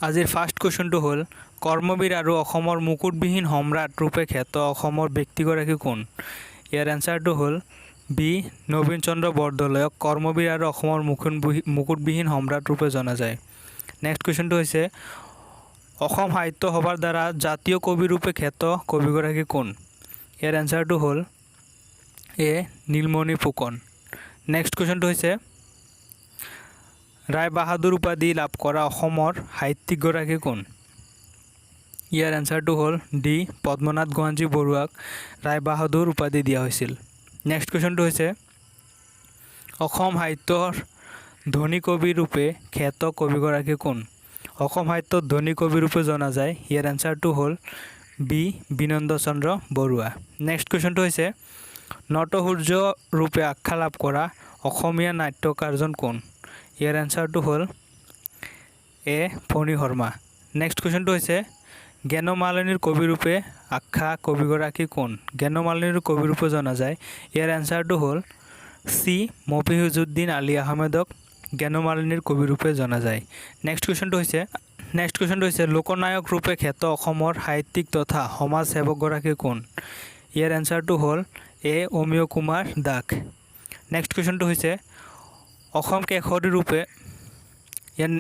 আজিৰ ফাৰ্ষ্ট কুৱেশ্যনটো হ'ল, কৰ্মবীৰ আৰু অসমৰ মুকুটবিহীন সম্ৰাট ৰূপে খ্যাত অসমৰ ব্যক্তিগৰাকী কোন? ইয়াৰ এনচাৰটো হ'ল বি, নবীন চন্দ্ৰ বৰদলৈক কৰ্মবীৰ আৰু অসমৰ মুকুটবিহীন সম্ৰাট ৰূপে জনা যায়। নেক্সট কুৱেশ্যনটো হৈছে, অসম সাহিত্য সভাৰ দ্বাৰা জাতীয় কবি ৰূপে খ্যাত কবিগৰাকী কোন? ইয়াৰ এনচাৰটো হ'ল এ, নীলমণি ফুকন। নেক্সট কুৱেশ্যনটো হৈছে, ৰায় বাহাদুৰ উপাধি লাভ কৰা অসমৰ সাহিত্যিকগৰাকী কোন? ইয়াৰ এনচাৰটো হ'ল ডি, পদ্মনাথ গোহাঞ্জী বৰুৱাক ৰায় বাহাদুৰ উপাধি দিয়া হৈছিল। নেক্সট কুৱেশ্যনটো হৈছে, অসম সাহিত্যৰ ধনী কবি ৰূপে খ্যাত কবিগৰাকী কোন? অসম সাহিত্যত ধনী কবি ৰূপে জনা যায়। ইয়াৰ এনচাৰটো হ'ল বি, বিনন্দ চন্দ্ৰ বৰুৱা। নেক্সট কুৱেশ্যনটো হৈছে, নটসূৰ্য ৰূপে আখ্যা লাভ কৰা অসমীয়া নাট্যকাৰজন কোন? ইয়াৰ এনচাৰটো হ'ল এ, ফণী শৰ্মা। নেক্সট কুৱেশ্যনটো হৈছে, জ্ঞানমালিনীৰ কবিৰূপে আখ্যা কবিগৰাকী কোন? জ্ঞানমালিনীৰ কবিৰূপে জনা যায়। ইয়াৰ এনচাৰটো হ'ল চি, মফিজুদ্দিন আলী আহমেদক জ্ঞানমালিনীৰ কবিৰূপে জনা যায়। নেক্সট কুৱেশ্যনটো হৈছে, লোকনায়ক ৰূপে খ্যাত অসমৰ সাহিত্যিক তথা সমাজ সেৱকগৰাকী কোন? ইয়াৰ এনচাৰটো হ'ল এ, অমিয় কুমাৰ দাস। নেক্সট কুৱেশ্যনটো হৈছে, অসম কেশৰী ৰূপে ইয়াৰ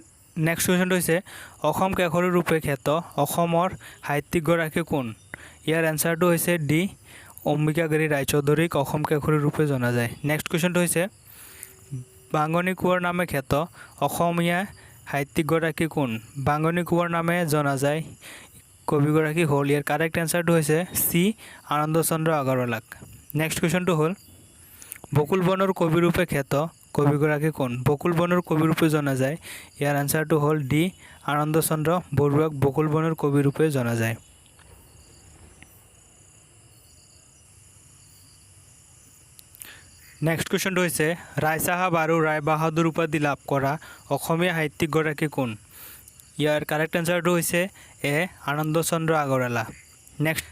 নেক্সট কুৱেশ্যনটো হৈছে, অসম কেশৰী ৰূপে খ্যাত অসমৰ সাহিত্যিকগৰাকী কোন? ইয়াৰ এনচাৰটো হৈছে ডি, অম্বিকাগিৰী ৰায়চৌধুৰীক অসম কেশৰী ৰূপে জনা যায়। নেক্সট কুৱেশ্যনটো হৈছে, বাঙনী কোঁৱৰ নামে খ্যাত অসমীয়া সাহিত্যিকগৰাকী কোন? বাঙনী কোঁৱৰ নামে জনা যায় কবিগৰাকী হ'ল, ইয়াৰ কাৰেক্ট এনচাৰটো হৈছে চি, আনন্দচন্দ্ৰ আগৰৱালাক। নেক্সট কুৱেশ্যনটো হ'ল, বকুল বনৰ কবিৰূপে খ্যাত কবিগৰাকী কোন? বকুল বনৰ কবিৰূপে জনা যায়। ইয়াৰ এনচাৰটো হ'ল ডি, আনন্দচন্দ্ৰ বৰুৱাক বকুল বনৰ কবিৰূপে জনা যায়। নেক্সট কুৱেশ্যনটো হৈছে, ৰায় চাহাব আৰু ৰায় বাহাদুৰ উপাধি লাভ কৰা অসমীয়া সাহিত্যিকগৰাকী কোন? ইয়াৰ কাৰেক্ট এনচাৰটো হৈছে এ, আনন্দচন্দ্ৰ আগৰৱালা। নেক্সট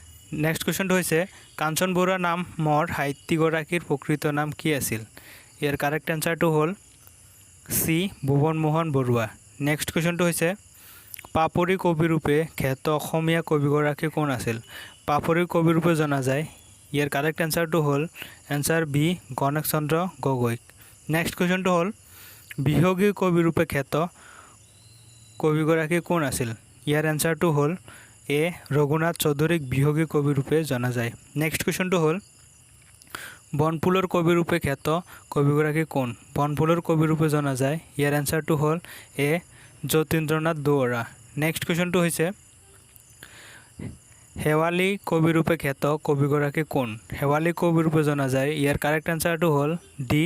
নেক্সট কুৱেশ্যনটো হৈছে, কাঞ্চন বৰুৱা নামৰ সাহিত্যিকগৰাকীৰ প্ৰকৃত নাম কি আছিল? ইয়াৰ কাৰেক্ট এনচাৰটো হ'ল চি, ভুৱনমোহন বৰুৱা। নেক্সট কুৱেশ্যনটো হৈছে, পাপৰি কবিৰূপে খ্যাত অসমীয়া কবিগৰাকী কোন আছিল? পাপৰি কবিৰূপে জনা যায়। ইয়াৰ কাৰেক্ট এনচাৰটো হ'ল এনচাৰ বি, গণেশ চন্দ্ৰ গগৈ। নেক্সট কুৱেশ্যনটো হ'ল, বিহগী কবিৰূপে খ্যাত কবিগৰাকী কোন আছিল? ইয়াৰ এনচাৰটো হ'ল এ, ৰঘুনাথ চৌধুৰীক বিহগী কবিৰূপে জনা যায়। নেক্সট কুৱেশ্যনটো হ'ল, বনফুলৰ কবিৰূপে খ্যাত কবিগৰাকী কোন? বনফুলৰ কবিৰূপে জনা যায়। ইয়াৰ এনচাৰটো হ'ল এ, যতীন্দ্ৰনাথ দুৱৰা। নেক্সট কুৱেশ্যনটো হৈছে, শেৱালি কবিৰূপে খ্যাত কবিগৰাকী কোন? শেৱালি কবিৰূপে জনা যায়। ইয়াৰ কাৰেক্ট এনচাৰটো হ'ল ডি,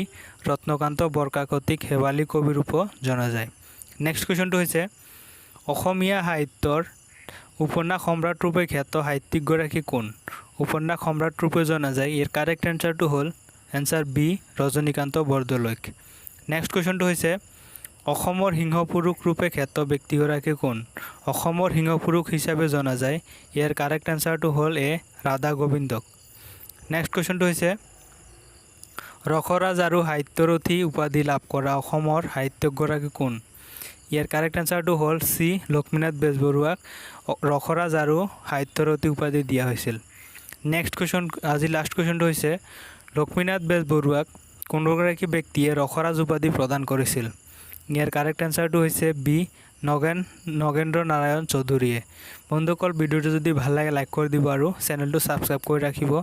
ৰত্নকান্ত বৰকাকতীক শেৱালি কবিৰূপে জনা যায়। নেক্সট কুৱেশ্যনটো হৈছে, অসমীয়া সাহিত্যৰ উপন্যাস সম্ৰাট ৰূপে খ্যাত সাহিত্যিকগৰাকী কোন? উপন্যাস সম্ৰাট ৰূপে জনা যায়। ইয়াৰ কাৰেক্ট এনচাৰটো হ'ল এনচাৰ বি, ৰজনীকান্ত বৰদলৈক। নেক্সট কুৱেশ্যনটো হৈছে, অসমৰ সিংহপুৰুষ ৰূপে খ্যাত ব্যক্তিগৰাকী কোন? অসমৰ সিংহপুৰুষ হিচাপে জনা যায়। ইয়াৰ কাৰেক্ট এনচাৰটো হ'ল এ, ৰাধা গোবিন্দক। নেক্সট কুৱেশ্যনটো হৈছে, ৰসৰাজ আৰু সাহিত্যৰথী উপাধি লাভ কৰা অসমৰ সাহিত্যিকগৰাকী কোন? ইয়াৰ কাৰেক্ট এনচাৰটো হ'ল চি, লক্ষ্মীনাথ বেজবৰুৱাক ৰসৰাজ আৰু সাহিত্যৰথী উপাধি দিয়া হৈছিল। নেক্সট কুৱেশ্যন, আজি লাষ্ট কুৱেশ্যনটো হৈছে, লক্ষ্মীনাথ বেজবৰুৱাক কোনগৰাকী ব্যক্তিয়ে ৰসৰাজ উপাধি প্ৰদান কৰিছিল? ইয়াৰ কাৰেক্ট এনচাৰটো হৈছে বি, নগেন্দ্ৰ নাৰায়ণ চৌধুৰীয়ে। বন্ধুসকল, ভিডিঅ'টো যদি ভাল লাগে, লাইক কৰি দিব আৰু চেনেলটো ছাবস্ক্ৰাইব কৰি ৰাখিব।